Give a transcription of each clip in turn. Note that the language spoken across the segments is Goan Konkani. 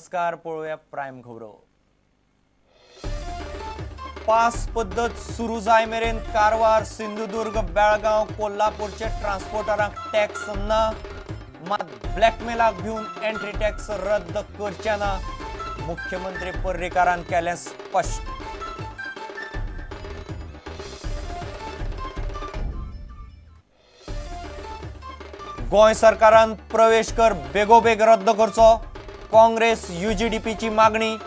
नमस्कार. पळोवया प्रायम खबरो. पास पद्दत सुरू जाय मेरेन कारवार, सिंधुदुर्ग, बेळगांव, कोल्हापूरचे ट्रान्सपोर्टरांक टॅक्स ना. मात ब्लॅकमेलाक भिवन एंट्री टॅक्स रद्द करचे ना, मुख्यमंत्री पर्रीकारान केलें स्पश्ट. गोंय सरकारान प्रवेश कर बेगोबेग रद्द करचो, काँग्रेस युजीडीपीची मागणी.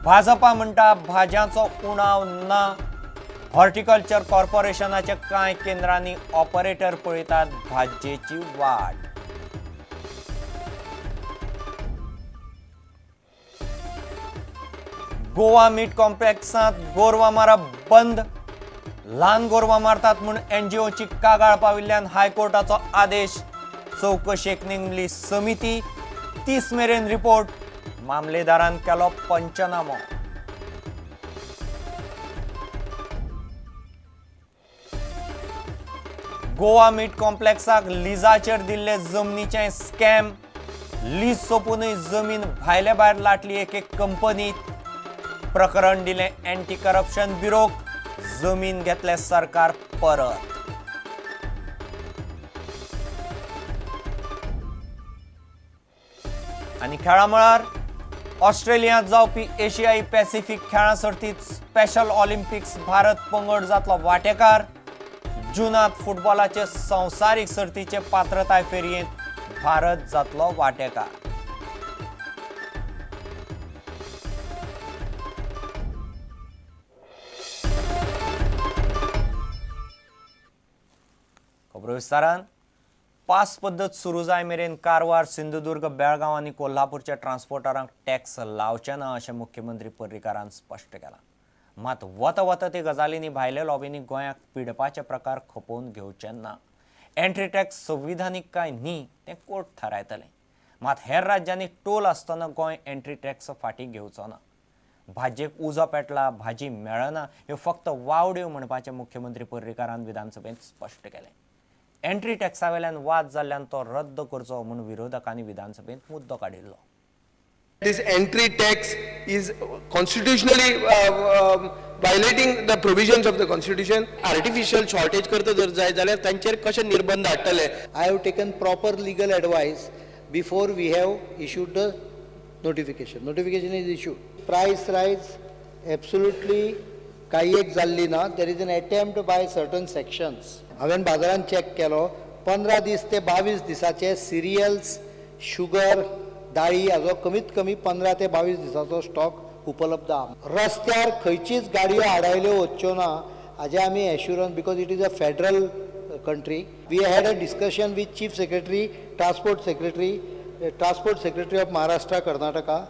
भाजपा म्हणटा भाजयांचो उणाव ना. हॉर्टिकल्चर कॉर्पोरेशनाच्या कांय केंद्रांनी ऑपरेटर पळयतात भाजयेची वाट. गोवा मीट कॉम्प्लेक्सांत गोरवां मारप बंद. ल्हान गोरवां मारतात म्हूण एनजीओची कागाळ पाविल्ल्यान हायकोर्टाचो आदेश. चवकशेक नेमली समिती, 30 मेरेन रिपोर्ट. मामलेदारान केलो पंचनामो. गोवा मीट कॉम्प्लेक्साक लिजाचेर दिल्ले जमनीचें स्कॅम. लीज सोंपूनय जमीन भायले भायर लाटली एके कंपनीत. प्रकरण दिलें अँटी करप्शन ब्युरोक, जमीन घेतले सरकार परत. आनी खेळां मळार ऑस्ट्रेलियांत जावपी एशियाई पॅसिफीक खेळां सर्तीत स्पेशल ऑलिम्पिक्स भारत पंगड जातलो वांटेकार. जुनांत फुटबॉलाचे संवसारीक सर्तीचे पात्रताय फेरयेंत भारत जातलो वांटेकार. खबरो विस्तारान. पास पद्दत सुरू जाय मेरेन कारवार, सिंधुदुर्ग, बेळगांव आनी कोल्हापूरच्या ट्रान्सपोर्टरांक टॅक्स लावचे ना, अशें मुख्यमंत्री पर्रीकारान स्पश्ट केलां. मात वता वता ते गजालींनी भायल्या लॉबींनी गोंयाक पिडपाचे प्रकार खपोवन घेवचे ना. एंट्री टॅक्स संविधानीक काय न्ही तें कोर्ट थारायतलें. मात हेर राज्यांनी टोल आसतना गोंय एंट्री टॅक्स फाटीं घेवचो ना. भाजयेक उजो पेटला, भाजी मेळना ह्यो फक्त वावड्यो म्हणपाचें मुख्यमंत्री पर्रीकारान विधानसभेंत स्पश्ट केलें. एंट्री टॅक्सा वेल्यान वाद जाल्ल्यान तो रद्द करचो म्हूण विरोधकांनी विधानसभेंत मुद्दो काडिल्लो. This entry tax is constitutionally violating the provisions of the constitution. Artificial shortage करता जर जाय जाल्यार तांचेर कशे निर्बंध हाडटले? I have taken proper legal advice before we have issued the notification. Notification is issued. Price rise absolutely काही एक जाल्ली ना. There is an attempt by certain sections. हांवें बाजारान चॅक केलो, 15 दीस ते 22 दिसाचे सिरियल्स, शुगर, दाळी हाजो कमीत कमी 15 ते 22 दिसाचो स्टॉक उपलब्ध आहा. रस्त्यार खंयचीच गाडयो आडायल्यो वचच्यो ना हाजें आमी assurance, because it is a federal country. We had a discussion with Chief Secretary, Transport Secretary, Transport Secretary of Maharashtra, Karnataka,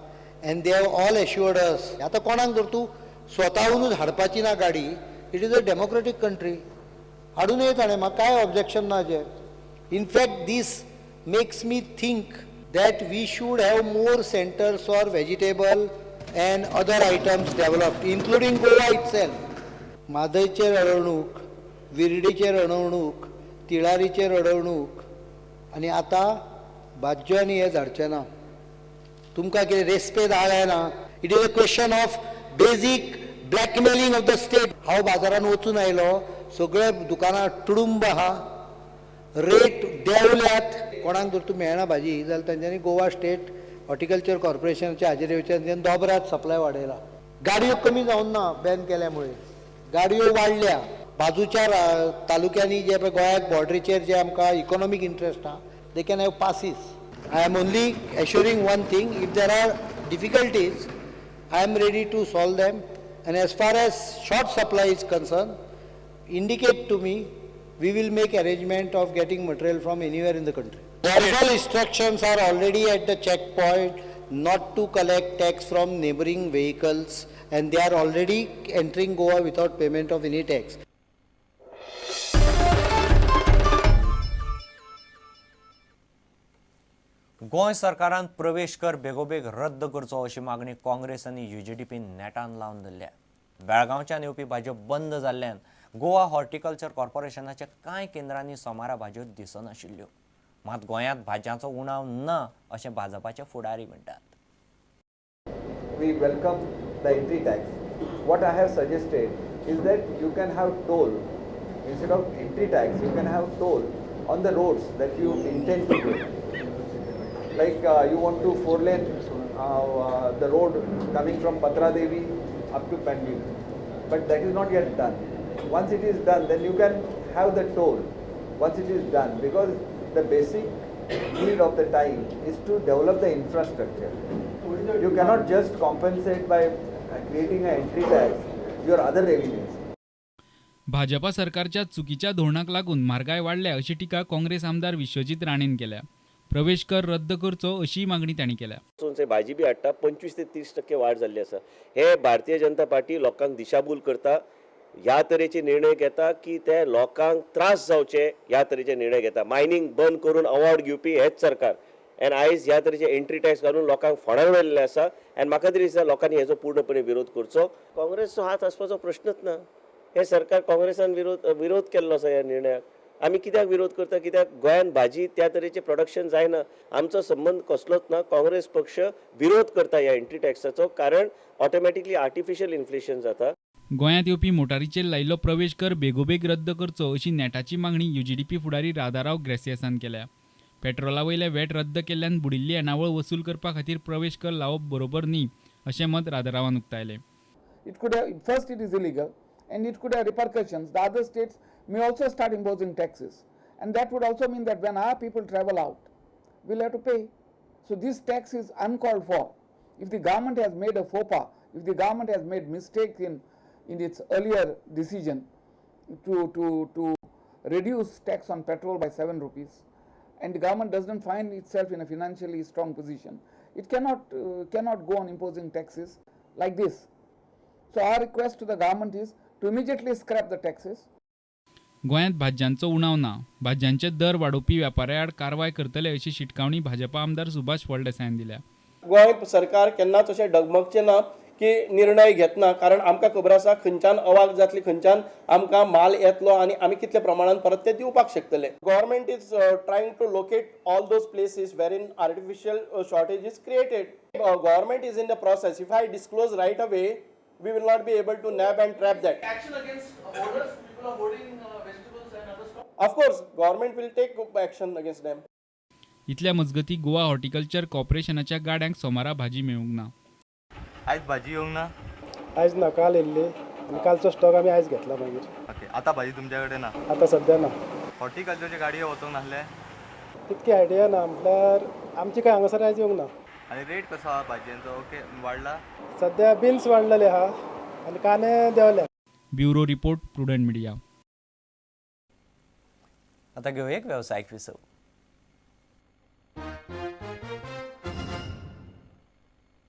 and they have all assured us. आतां कोणाक जर तूं स्वताहूनच हाडपाची ना गाडी, it is a democratic country, हाडून ये ताणें, म्हाका कांय ऑब्जेक्शन ना जें. In fact, this makes me think that we should have more centers for vegetable and other items developed, including Goa itself. म्हादयचेर अडवणूक, विर्डीचेर अडवणूक, तिळारीचेर अडवणूक आनी आतां भाजयो आनी हें धाडचें ना. तुमकां कितें रेस्पेद आहा काय ना? It is a question of basic blackmailing of the state. हांव बाजारान वचून आयलो, सगळे दुकानां तुडुंब आहा, रेट देंवल्यात. कोणाक जर तूं मेळना भाजी जाल्यार तेंच्यांनी गोवा स्टेट हॉर्टिकल्चर कॉर्पोरेशनाच्या हाजेर येवचें आनी तेंच्यांनी दोबरात सप्लाय वाडयला. गाडयो कमी जावन ना बॅन केल्या मुळे, गाडयो वाडल्या. बाजूच्या तालुक्यांनी जे पळय गोंयाक बॉर्डरीचेर जे आमकां इकॉनॉमीक इंट्रस्ट आहा, they can have passes. I am only assuring one thing, if there are difficulties, I am ready to solve them, and as far as short supply is concerned, indicate to me, we will make arrangement of getting material from anywhere in the country. Verbal instructions are already at the checkpoint not to collect tax from neighboring vehicles, and they are already entering Goa without payment of any tax. Goa सरकारान प्रवेश कर बेगोबेग रद्द करचो अशी मागणी काँग्रेस आनी युजीडीपीन नेटान लावन धरल्या. बेळगांवच्यान येवपी भाजयो बंद जाल्ल्यान गोवा हॉर्टिकल्चर कॉर्पोरेशनाच्या कांय केंद्रांनी सोमारा भाजयो दिसनाशिल्ल्यो. मात गोंयांत भाजयांचो उणाव ना अशें भाजपाचे फुडारी म्हणटात. we welcome the entry tax. What I have suggested is that you can have toll. Instead of entry tax, you can have toll on the roads that you intend to do. Like you want to 4-lane the road coming from Patradevi up to Pandim, but that is not yet done. Once it is done, then you can have the toll. Once it is done, because the basic need of the time is to develop the infrastructure. You cannot just compensate by creating an entry tax your other revenues. Bhajpa सरकारच्या चुकीच्या धोरणाक लागून म्हारगाय वाडल्या अशी टिका काँग्रेस आमदार विश्वजीत राणेन केल्या. प्रवेश कर रद्द करचो अशी मागणी तांणी केल्या. थंय भाजी बी हाडटा 25 ते 30% वाड जाल्ली आसा. हे भारतीय जनता पार्टी लोकांक दिशाभूल करता. ह्या तरेचे निर्णय घेता की ते लोकांक त्रास जावचे ह्या तरेचे निर्णय घेता. मायनींग बंद करून अवॉर्ड घेवपी हेच सरकार आनी आयज ह्या तरेचे एंट्री टॅक्स घालून लोकांक फोंडार उडयल्लें आसा. आनी म्हाका तरी दिसता लोकांनी हेजो पूर्णपणे विरोध करचो. काँग्रेसचो हात आसपाचो प्रश्नच ना. हे सरकार काँग्रेसान विरोध केल्लो आसा ह्या निर्णयाक. आमी कित्याक विरोध करता? कित्याक गोंयान भाजी त्या तरेचें प्रोडक्शन जायना. आमचो संबंद कसलोच ना. काँग्रेस पक्ष विरोध करता ह्या एंट्री टॅक्साचो, कारण ऑटोमॅटिकली आर्टिफिशियल इन्फ्लेशन जाता. गोंयांत येवपी मोटारीचेर लायिल्लो प्रवेश कर बेगोबेग रद्द करचो अशी नेटाची मागणी यूजीडीपी फुडारी राधाराव ग्रेसियसान केल्या. पेट्रोला वयले वॅट रद्द केल्ल्यान बुडिल्ली येणावळ वसूल करपा खातीर प्रवेश कर लावप बरोबर न्ही अशें मत राधारावान उक्तायलें. It could have, first it is illegal and it could have repercussions. The other states may also start imposing taxes, and that would also mean that when our people travel out, we'll have to pay. So this tax is uncalled for. If the government has made a faux pas, if the government has made mistake in its earlier decision to reduce tax on petrol by 7 rupees, and the government doesn't find itself in a financially strong position, it cannot go on imposing taxes like this. So our request to the government is to immediately scrap the taxes. गोंयांत भाजयांचो उणाव ना, भाजयांचे दर वाडोवपी व्यापाऱ्याआड कारवाय करतले अशी शिटकावणी भाजपा आमदार सुभाष फळदेसायान दिल्या. गोंय सरकार केन्नाच अशें डगमगचें ना की निर्णय घेतना, कारण आमकां खबर आसा खंयच्यान अवाक जातली, खंयच्यान आमकां माल येतलो आनी आमी कितल्या प्रमाणान परत ते दिवपाक शकतले. Government is trying to locate all those places where in artificial shortage is created. Government is in the process. If I disclose right away, we will not be able to nab and trap that. Action against hoarders, people are hoarding vegetables and other stuff. Of course, government will take action against them. इतल्या मजगती गोवा हॉर्टिकल्चर कॉर्पोरेशनाच्या गाड्यांक सोमारा भाजी मेळूंक ना. आयज भाजी येवंक ना? आयज ना, काल येयल्ली आनी कालचो स्टॉक आमी आयज घेतला मागीर. ओके, आतां भाजी तुमच्या कडेन ना? आतां सद्या ना. हॉर्टिकल्चरच्या गाडयो वचूंक नासले? तितकी आयडिया ना, म्हटल्यार आमची काय हांगासर आयज येवंक ना. आनी रेट कसो आहा भाजयांचो? ओके, वाडला? सद्या बिन्स वाडलेले आहा आनी कांदे देंवले. Bureau report, Prudent Media. आता घेऊ एक व्यावसायिक विसव.